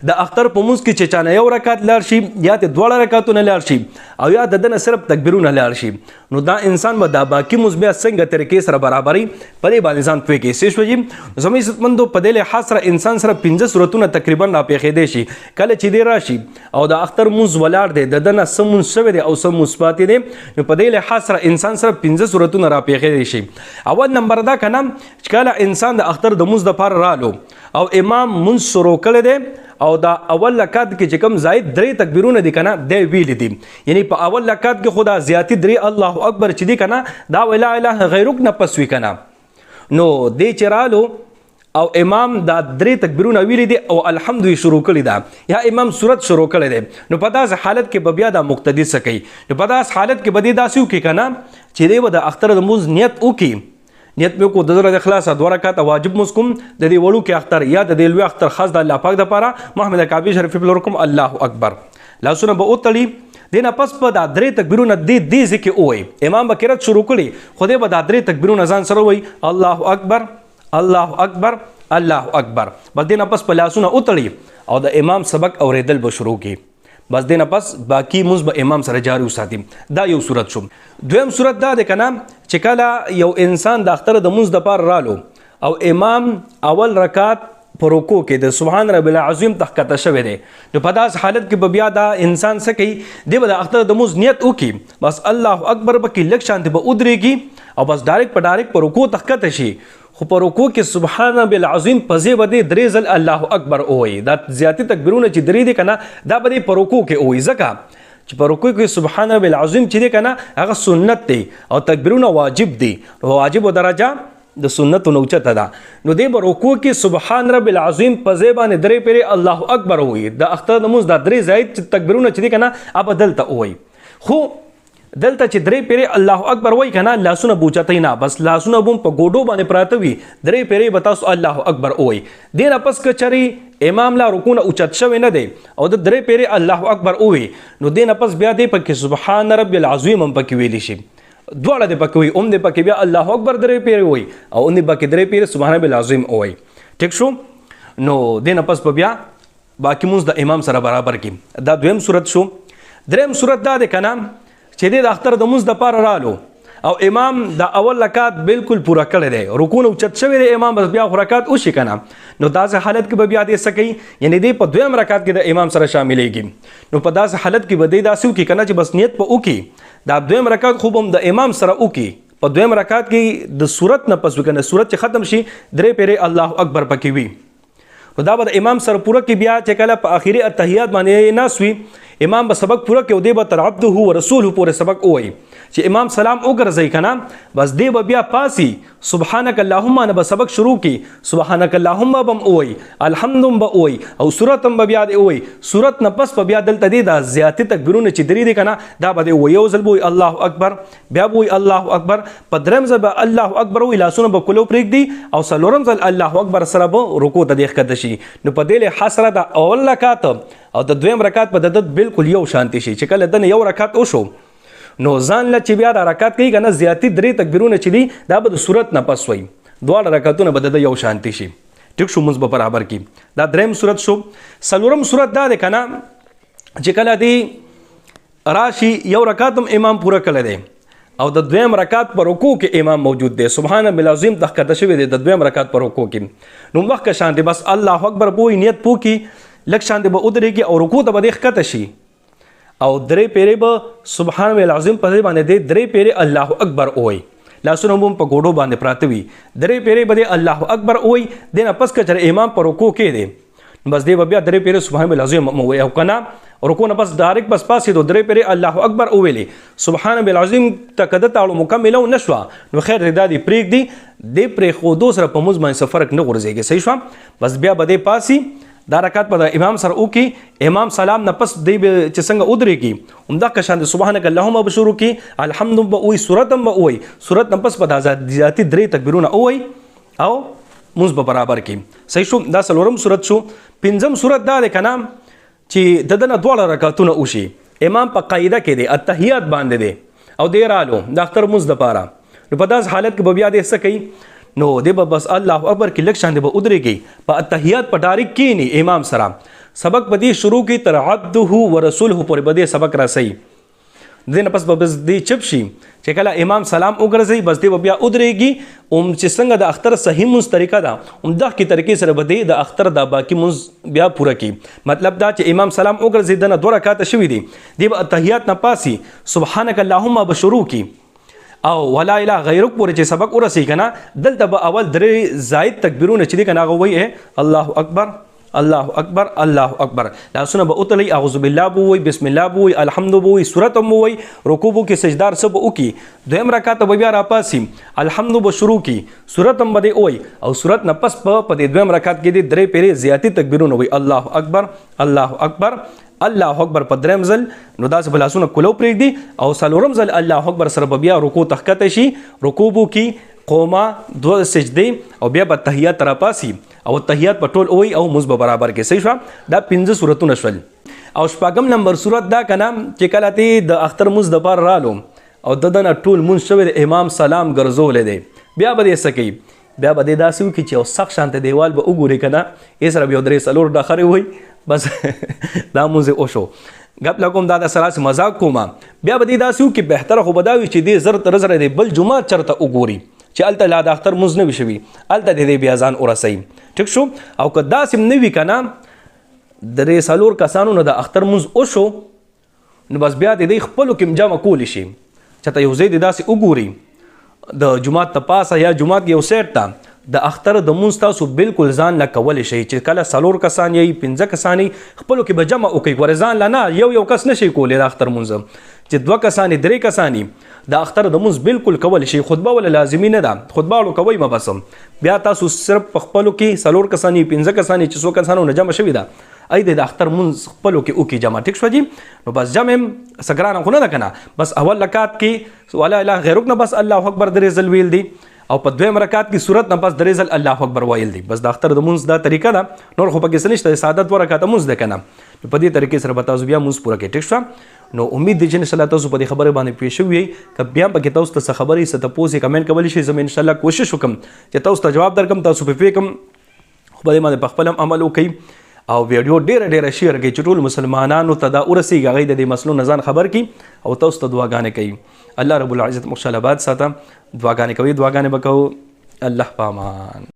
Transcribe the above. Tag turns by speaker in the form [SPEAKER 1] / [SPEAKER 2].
[SPEAKER 1] د اختر په مونځ کې چې چانه یو رکعت لاړ شي یا ته دواړه رکعتونه لاړ شي او یا د دنه صرف تکبیرونه لاړ شي، نو دا انسان به دا باقی مونځ بیا څنګه طریقې سره برابري په دې باندې ځان پوه کړي. څه شو جی زموږ عزتمندو، په دې لحاظ سره انسان سره 15 صورتونه تقریبا را پېښېدی شي. کله چې دی راشي او د اختر مونځ ولاړ دی، د دنه څه مونځ شوی دی او څه مونځ پاتې دی، نو په دې لحاظ سره انسان سره 15 صورتونه را پېښېدی شي. اول نمبر دا که نه چې کله انسان د اختر د مونځ دپاره رالو او امام مونځ شروع کړی دی او دا اول رکعت کې چې کوم زائد درې تکبیرونه دي کنه دی ویل دي، یعنی په اول رکعت کې خدا زیاتی درې الله اکبر چې دي کنه دا ولا اله غیرک نه پس وی کنه، نو دی چې رالو او امام دا درې تکبیرونه ویلي دي او الحمد یې شروع کړی دا یا امام سورت شروع کړی دی، نو په داسې حالت کې به بیا دا مقتدي څه کوي؟ نو په داسې حالت کې به دی داسې وکړي که نه چې دی به د اختر د لمونځ نیت وکړي. نیت مې کو د زړه د اخلاص دوه رکعاته واجب مونځ کوم د دې وړوکي اختر یا د دې لوی اختر خاص د الله پاک دپاره محمد کعبې شریفې په لور کوم، الله اکبر. لاسونه به وتړي، دې نه پس به دا درې تکبیرونه دې دې ځای کې ووایي. امام به قرات شروع کړي خو دی به دا درې تکبیرونه ځان سره ووایي، الله اکبر الله اکبر الله اکبر. بس دې نه پس په لاسونه وتړي او د امام سبق اورېدل به شروع کړي. بس دې نه پس باقی مونځ به امام سره جاری وساتي. دا یو صورت شو. دویم صورت دا دی که نه چې کله یو انسان د اختر د مونځ دپاره رالو او امام اول رکعت په رکوع کې د سبحان رب العظیم ته ښکته شوی دی، نو په داسې حالت کې به بیا دا انسان څه کوي؟ دی به د اختر د مونځ نیت وکړي، بس الله اکبر به کې لږ شانتې به ودرېږي او بس ډایرکټ په ډایرکټ په رکوع ته ښکته شي، خو په رکوع کې سبحان رب العظیم په ځای به دی درې ځل الله اکبر ووایي. دا زیاتې تکبیرونه چې درې دي که نه دا به دی په رکوع کې ووایي، ځکه چې په رکوع کې سبحان رب العظیم چې دی که نه هغه سنت دی او تکبیرونه واجب دي، واجب درجه د سنتو نه اوچته ده. نو دی به رکوع کې سبحان رب العظیم په ځای باندې درې پیرې الله اکبر ووایي. د اختر د لمونځ دا درې زاید چې تکبیرونه چې دي که نه هغه به دلته ووایي. خو دلته چې درې پیرې الله اکبر وایي که نه لاسونه به اوچتوي نه، بس لاسونه به هم په ګوډو باندې پراته وي، درې پیرې به تاسو الله اکبر ووایي. دې نه پس که چېرې امام لا رکوع نه اوچت شوی نه دی او د درې پیرې الله اکبر ووایي، نو دې نه پس بیا دې پکې سبحان رب العظیم هم پکې ویلی شي. دواړه دې پکې وي، هم دې پکې بیا الله اکبر درې پیرې وایي او هم دې پکې درې پیرې سبحان رب العظیم ووایي. ټیک شو؟ نو دې نه پس به بیا باقي مونځ د امام سره برابر کړي. دا دویم صورت شو. دریم صورت دا دی که نه چې دی د اختر د مونځ دپاره رالو او امام د اول رکعت بالکل پوره کړی دی، رکوع نه اوچت شوی دی امام، بس بیا خو رکعت وشي که نه، نو داسې حالت کې به بیا دی څه کوي؟ یعنې دی په دویم رکعت کې د امام سره شاملېږي. نو په داسې حالت کې به دی داسې وکړي که نه چې بس نیت به وکړي دا دویم رکعت خو به هم د امام سره وکړي. په دویم رکعت کې د سورت نه پس وکړي، سورت چې ختم شي درې پیرې الله اکبر پکې وي، نو دا به د امام سره پوره کړي. بیا چې کله په اخري التحیات باندې ناست وي امام به سبق پوره کړي او دی به تر عبده و رسوله پورې سبق ووایي. چې امام سلام وګرځوي که نه بس دی به بیا پاسي سبحانک اللهم نه به سبق شروع کړي، سبحانک اللهم به هم ووایي، الحمد هم به ووایي او سورت هم به بیا دی ووایي. سورت نه پس به بیا دلته دی دا زیاتې تکبیرونه چې درې دي که نه دا به دی ووایي. یو ځل به ووایي الله اکبر، بیا به ووایي الله اکبر، په دریم ځل به الله اکبر ووایي، لاسونه به کلو پرېږدي او څلورم ځل الله اکبر سره به رکوع ته دی ښکته شي. نو په دې لحاظ سره د اول رکعت او د دویم رکعت په د بالکل یو شانتي شي. چې کله دنه یو رکعت وشو نو ځان له چې بیا دا رکعت کوي که نه زیاتې درې تکبیرونه چې دي دا به د سورت نه پس وایي، دواړه رکعتونه به د ده یو شانتي شي. ټیک شو؟ مونځ به برابر کړي. دا دریم صورت شو. څلورم صورت دا دی که نه چې کله دی راشي یو رکعت هم امام پوره کړی دی او د دویم رکعت په رکوع کې امام موجود دی، سبحان رب العظیم ته ښکته شوی دی د دویم رکعت په رکوع کې، نو مخکې شان دی بس الله اکبر پوه نیت پوه کړي، لږ شان دی به ودرېږي او رکوع ته به دی ښکته شي او درې پیرې به سبحان رب العظیم په ځای باندې دی درې پیرې الله اکبر ووایي، لاسونه به هم په ګوډو باندې پراته وي، درې پیرې به دی الله اکبر ووایي. دې نه پس که چېرې امام په رکوع کې دی بس دی به بیا درې پیرې سبحان رب العظیم هم ووایي، او که نه رکوع نه پس ډایرکټ بس پاڅېدو درې پیرې الله اکبر وویلې، سبحان رب العظیم ته که د تاړو مکمله نه شوه نو خیر دی دا دې پرېږدي، دې پرېښودو سره په مونځ باندې څه فرق نه غورځېږي. صحیح شوه؟ بس بیا به دی پاڅي دا رکعت به د امام سره وکړي، امام سلام نه پس دی به چې څنګه ودرېږي همدغه شان د سبحانک اللهم به شروع کړي، الحمد به ووایي، سورت هم به ووایي، سورت نه پس به دا زیاتې درې تکبیرونه ووایي او مونځ به برابر کړي. صحیح شو؟ دا څلورم صورت شو. پنځم صورت دا دی که نه چې د ده نه دواړه رکعتونه وشي، امام په قاعده کې دی التحیات باندې دی او دی رالو د اختر مونځ دپاره، نو په داسې حالت کې به بیا دی څه کوي؟ نو دی به بس الله اکبر کې لږ شان دی به ودرېږي، په التحیات په ډایرکټ کینی امام سره، سبق به دې شروع کی تر عبده ورسوله پورې به دې سبق راسي. دې نه پس به بس دې چپ شي، چې کله امام سلام وګرځي بس دې به بیا ودرېږي. چې څنګه د اختر صحیح مونځ طریقه ده، همدغه طریقې سره به دې د اختر دا باقي مونځ بیا پوره کړي. مطلب دا چې امام سلام وګرځي، دنه 2 رکعاته شوي دي، دې به تحیات نه پاسي سبحانک اللهم به شروع کړي او ولا اله غیرک پورې چې سبق ورسي که نه، دلته به اول 3 زاید تکبیرونه چې دي که نه هغه وایي، الله اکبر الله اکبر الله اکبر، لاسونه به وتړي، اعوذ بالله به ووایي، بسم الله به ووایي، الحمد به ووایي، سورت هم ووایي، رکوع به وکړي، سجدار څه به وکړي. دویم رکعت به بیا راپاڅي، الحمد به شروع کړي، سورت هم به دې ووایي او سورت نه پس به په دې دویم رکعت کې دې 3 پیرې زیاتې تکبیرونه ووایي، الله اکبر الله اکبر الله اکبر په دریم ځل. نو داسې به لاسونه کولو پرېږدي او څلورم ځل الله اکبر سره به بیا رکوع ته ښکته شي، رکوع به وکړي، قومه 2 سجدې او بیا به تحیات راپاڅي او تحیات په ټول ووایي او مونځ به برابر کړي. صحیح شوه؟ دا 5 سورتونه شول. او شپږم نمبر سورت دا که نه چې کله ته د اختر مونځ دپاره رالو او د ده نه ټول مونځ شوی دی، امام سلام ګرځولی دی، بیا به دې څه کوي؟ بیا به دې داسې وکړي چې یو سخت شانته دیوال به وګوري که نه، یې سره به یو 3 4 ډخرې ووایي، بس دا مونځ یې وشو. ګپ لګوم، دا د سره داسې مذاق کوم. بیا به دې داسې وکړي، بهتره خو به دا وي چې دې زر تر زره دې بل جومات چېرته وګوري چې هلته لا د اختر مونځ نه وي شوي، هلته دې بیا ځان ورسوي. ټیک شو؟ او که داسې هم نه وي که نه، 3 4 کسانو نه د اختر مونځ وشو، نو بس بیا دې دی خپلو کې هم جمع کولی شي. چېرته یو ځای دې داسې وګوري د جومات ته پاسه یا جومات یو سیټ ته د اختر د مونځ تاسو بالکل ځان له کولی شئ چې کله 4 کسان یئ، 5 کسان یئ، خپلو کې به جمع وکړئ. ګورئ ځان له نه یو یو کس نه شئ کولی د اختر مونځ، چې 2 کسان یئ، 3 کسان یئ، د اختر د مونځ بالکل کولی شئ. خطبه وله لازمي نه ده، خطبه اړو کوئ مه، بس بیا تاسو صرف په خپلو کې 4 کسان یئ، 5 کسان یئ، چې څو کسانو نه جمع شوي ده، ای دې د اختر مونځ خپلو کې وکړي جمع. ټیک شوه جي؟ نو بس جمع هم څه ګرانه خو نه ده که نه، بس اول رکعت کې ولا اله غیرک نه بس الله اکبر 3 ځل ویل دي، او په دویم رکعت کې سورت نه پس 3 ځل الله اکبر ویل دي. بس د اختر د مونځ دا طریقه ده، نور خو پکې څه نشته، ساده 2 رکعته مونځ دی که نه. نو په دې طریقې سره به تاسو بیا مونځ پوره کړئ. ټیک شوه؟ نو امید دی چې انشاءالله تاسو په دې خبرې باندې پوه شوي یئ. که بیا پکې تاسو ته څه خبرې څه تپوس یې کمنټ کولی شئ، زه به انشاءالله کوشش وکړم چې تاسو ته جواب درکړم، تاسو پرې پوه کړم. خو په دې باندې په خپل هم عمل وکړئ او ویډیو ډېره ډېره شیر کړئ چې ټول مسلمانانو ته دا ورسېږي، هغوی د دې مسلو نه ځان خبر کړي او تاسو ته دعاګانې کوي. الله رب العزت مو خوشحاله آباد ساته. دعاګانې کوي، دعاګانې به کوو. الله پامان.